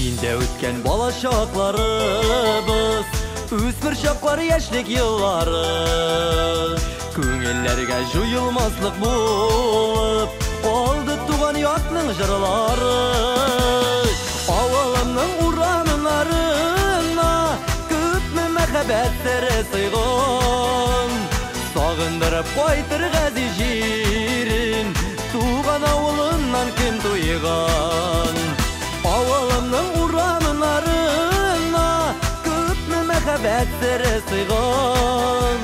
Синдә үткән бала чакларыбыз, үсмер чаклар, яшьлек еллары. Күңелләргә җуелмаслык булып калды туган якның җырлары. Авылымның урамнарына күпме мәхәббәт сере сыйган. Сагындырып кайтыр газиз җирен, туган авылыннан кем туйган. Авылымның урамнарына күпме мәхәббәт сере сыйган.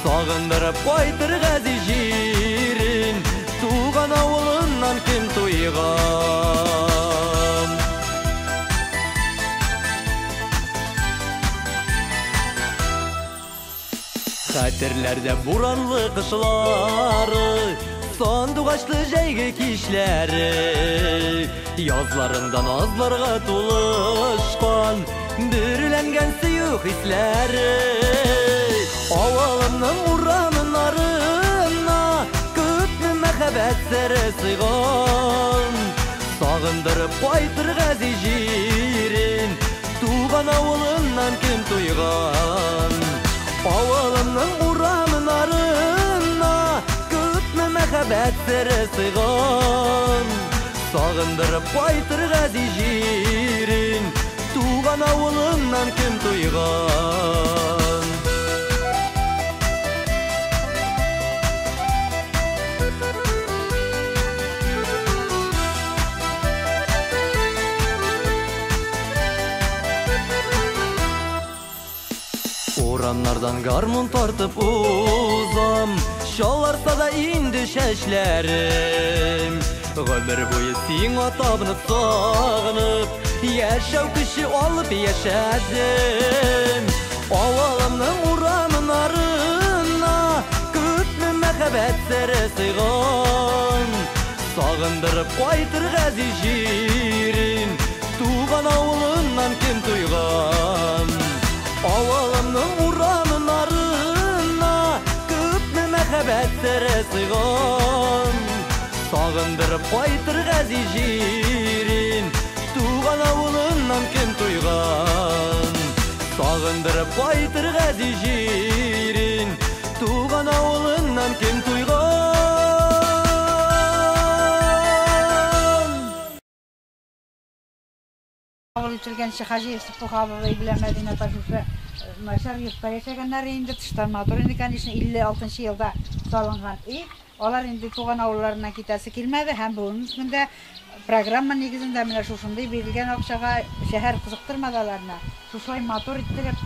Сагындырып кайтыр газиз җирен, туган авылыннан кем туйган. Хәтерләрдә буранлы кышлары, сандугачлы җәйге кичләре, язларында назларга тулышкан, бөреләнгән сөю хисләре. Авылымның урамнарына күпме мәхәббәт сере сыйган. Сагындырып кайтыр газиз җирен, туган авылыннан кем туйган. Авылымның урамнарына күпме мәхәббәт сере сыйган. Сагындырып кайтыр газиз җирен, туган авылыннан кем туйган. Урамнардан гармун тартып узам, чаларса да инде чәчләрем. Гомер буе сиңа табынып, сагынып, яшәү көче алып яшәдем. Авылымның урамнарына күпме мәхәббәт сере сыйган. Сагындырып кайтыр газиз җирен, туган авылыннан кем туйган. Авылымның урамнарына күпме мәхәббәт сере сыйган. Сагындырып кайтыр газиз җирен, туган авылыннан кем туйган. Сагындырып кайтыр газиз җирен, туган авылыннан кем туйган. Кабул ителгәнче Хаҗиев Сыпух абый белән Мәдинә апа шушы начар йортта яшәгәннәр инде, тыштан матур инде, конечно, 56 елда салынган өй. Алар инде туган авылларыннан китәсе килмәде һәм бүгенге көндә программа нигезендә менә шушындый бирелгән акчага шәһәр кызыктырмады аларны. Шушылай матур иттереп,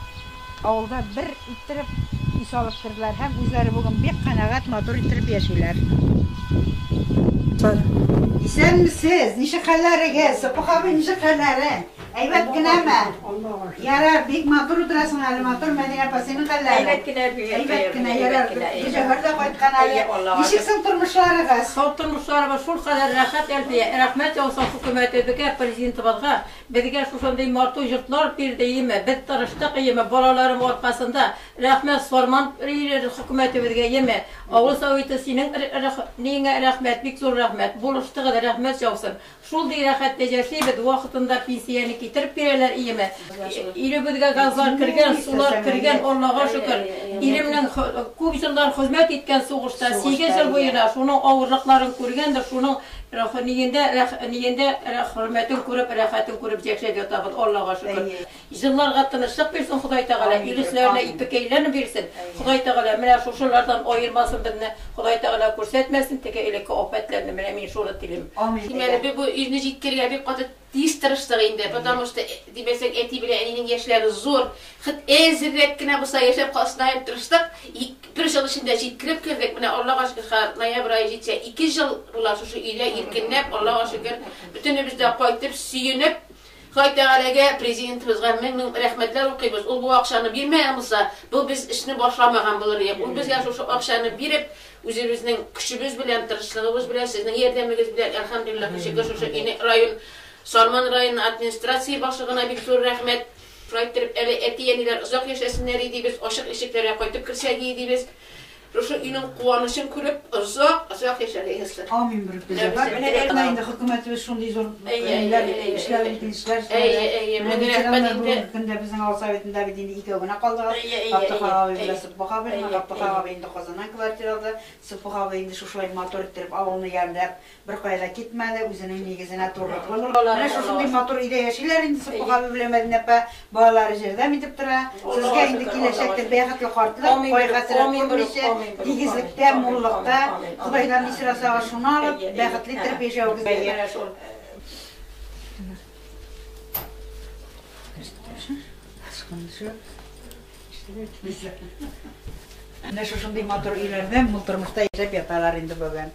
авылда бер иттереп өй салып керделәр һәм үзләре бүген бик канәгать, матур иттереп яшиләр. Исәнмесез, ничек хәлләрегез? Сыпух абый, ничек хәлләрең? Әйбәт кенәме? Ярар, бик матур утырасың әле, матур Мәдинә апа, синең хәлләрең? Әйбәт кенә, Әйбәт кенә, ярар. Гөлҗәүһәр дә кайткан әле. Ничек соң тормышларыгыз? Шул тормышларыбыз шул кадәр рәхәт, Әлфия. Рәхмәт яусын хөкүмәтебезгә, президентыбызга. Безгә шушындый матур йортлар бирде, име. Без тырыштык, име, балаларым аркасында. Рәхмәт Сарман хөкүмәтебезгә, име. Авыл советы синең ниеңә рәхмәт, бик зур рәхмәт. Булыштыгыз, рәхмәт яусын. Шундый рәхәттә яшибез, вакытында пенсияне китереп бирәләр, иеме. Илебезгә газлар кергән, сулар кергән, Аллага шөкер. Иремнең күп еллар хезмәт иткән сугышта, 8 ел буена шуның авырлыкларын күргәндер, шуның ниендә, ниендә хөрмәтен күреп, рәхәтен күреп яшәп ятабыз, Аллага шөкер. Җылларга тынычлык бирсен Ходай Тәгалә, ил өсләренә ипекәйләрне бирсен. Ходай Тәгалә менә шушылардан аермасын безне. Ходай Тәгалә күрсәтмәсен теге элекке афәтләрне. Менә мин шуны телим. Амин. Әле без бу өйне җиткерергә бик каты тиз тырыштык инде, потому что, димәсәң, әти белән әнинең яшьләре зур, хет әзрәк кенә булса яшәп калсыннар дип тырыштык. Бер җыл эчендә җиткереп кердек. Менә Аллага шөкер, ноябрь ае җитсә, 2 җыл була шушы өйдә иркенләп, Аллага шөкер, бөтенебез дә кайтып, сөенеп, Ходай Тәгаләгә, Президентыбызга мең-мең рәхмәтләр укыйбыз. Ул бу акчаны бирмәгән булса, бу без эшне башламаган булыр идек. Ул безгә шушы акчаны биреп, үзебезнең көчебез белән, тырышлыгыбыз белән, сезнең ярдәмегез белән, әлхәмдүлиллаһ, шөкер, шушы өйне район, Сарман районы администрация башлыгына бик зур рәхмәт. Шулай иттереп, әле әти-әниләр озак яшәсеннәр иде дибез, ачык ишекләргә кайтып керсәк иде дибез. Шушы өйнең куанычын күреп, озак, озак яшәргә язсын. Амин бер безгә. Менә менә инде хөкүмәтебез шундый зур ниләр эшләр, эшләр. Әйе, әйе, менә рәхмәт инде. Бүгенге көндә безнең авыл советында бит инде икәү генә калдык. Габдехак абый белән Сыппах абый. Менә Габдехак абый инде Казаннан квартира алды. Сыппах абый инде шушылай матур иттереп авылны ямьләп, Беркая да китмәде, үзенең нигезенә турылыклы булды. Менә шушындый матур өйдә яшиләр инде Сыппык абый белән Мәдинә апа. Балалары җәрдәм итеп тора. Сезгә инде киләчәктә бәхетле картлык, кайгы-хәсрәт күрмичә, тигезлектә, муллыкта, Ходайдан ни сорасагыз, шуны алып, бәхетле иттереп яшәвегез. Менә шушындый матур өйләрдә, мул тормышта яшәп яталар инде бүген.